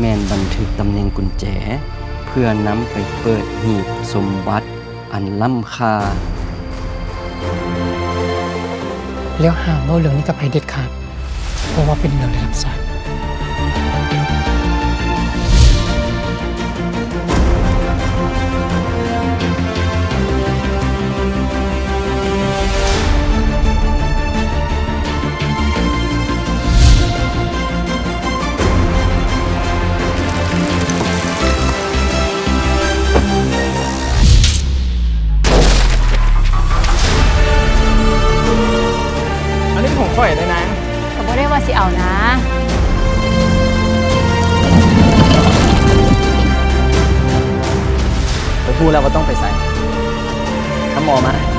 ແມ່ນບັນທຶກຕຳແໜ່ງກຸນແຈ ເພື່ອນຳໄປເປີດຫີບສົມບັດອັນລ້ຳຄ່າ. ແລ້ວຫ້າມເວົ້າເລື່ອງນີ້ກັບໃຜເດັດຂາດ, ເພາະວ່າເປັນເລື່ອງລະດັບຊາດ. ອັນນີ້ຂອງຂ້ອຍເດ້ນາງ. ກໍບໍ່ໄດ້ວ່າຊິເອົານາ. ຂ້ອຍຮູ້ແລ້ວວ່າຕ້ອງໄປໃສ. ນຳໝໍມາ.